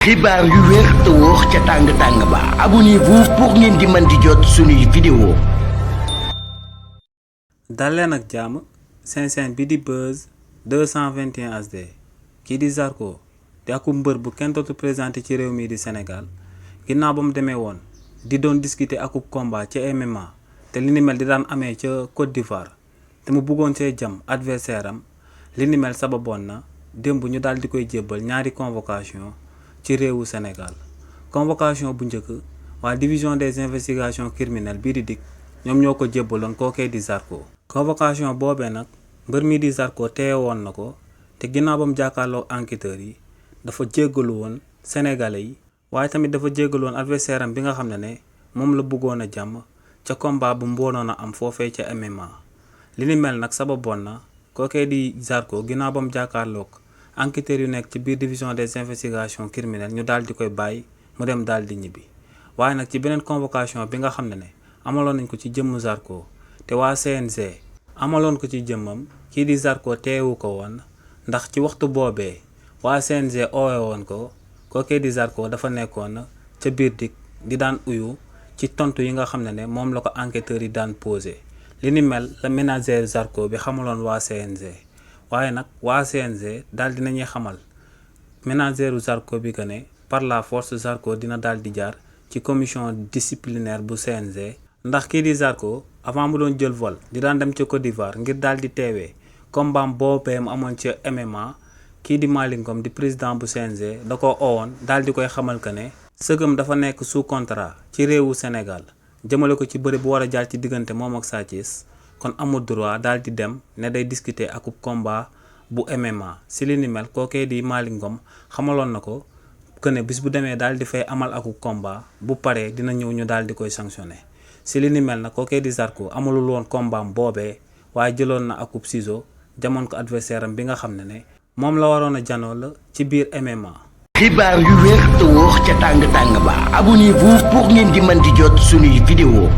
xibaar yu wér te wóor ca tàng-tàng ba abonnez-vous pour ngeen di mën di jot suñuy vidéo. dal leen ak jàmm seen chaîne bi di Buzz 221 HD kii di Zarko di aku mbër bu kenn dootu présenté ci réew mi di Sénégal ginnaaw ba mu demee woon di doon discuter akub combat ca MMA te li ni mel di daan amee ca Côte d'Ivoire te mu bëggoon see jam adversaire am li ni mel sababoon na démb ñu daal di koy jébbal ñaari convocation ci réewu Sénégal convocation bu njëkk waa division des investigations criminelles bii di DIC ñoom ñoo ko jébbaloon kookee di Zarko. convocation boobee nag mbër mi di Zarko teewe woon na ko te ginnaaw ba mu jàkkaarloo enquêteurs yi dafa jéggalu woon sénégalais yi waaye tamit dafa jéggalu woon adversaire am bi nga xam ne moom la bëggoon a jàmm ca combat bu mboonoon a am foofee ca MMA. li ni mel nag sababoon na kookee di Zarko ginnaaw ba mu jàkkaarloog enquêteurs yu nekk ci biir division des investigations criminelles ñu daal di koy bàyyi mu dem daal di ñibbi waaye nag ci beneen convocation bi nga xam ne amaloon nañ ko ci jëmm Zarko te waa CNG amaloon ko ci jëmmam kii di Zarko teewu ko woon ndax ci waxtu boobee waa CNG oowe woon ko kookee di Zarko dafa nekkoon ca biir DIC di daan uyu ci tontu yi nga xam ne moom la ko enquêteurs yi daan posé li ni mel la ménager Zarko bi xamaloon waa CNG waaye nag waa CNG daal dinañuy xamal ménageru Zarko bi que ne par la force Zarko dina daal di jaar ci commission disciplinaire bu CNG ndax kii di Zarko avant mu doon jël vol di daan dem ca Côte d'Ivoire ngir daal di teewee combat boobee mu amoon ca MMA kii di Malick Ngom di président bu CNG da ko owoon daal di koy xamal que ne sëgëm dafa nekk sous contrat ci réewu Sénégal jëmale ko ci bëri bu war a jaar ci diggante moom ak Sa Thiès kon amul droit daal di dem ne day discuter akub combat bu MMA si li ni mel kookee di Malick Ngom xamaloon na ko que ne bis bu demee daal di fay amal akub combat bu paree dina ñëw ñu daal di koy sanctionné si li ni mel na kookee di Zarko amalul woon combat boobee waaye jëloon na akub ciseau jamoon ko adversaire am bi nga xam ne moom la waroon a janoo la ci biir MMA. xibaar yu wér te wóor ca tàng-tàng ba abonnez-vous pour ngeen di mën di jot suñuy vidéo.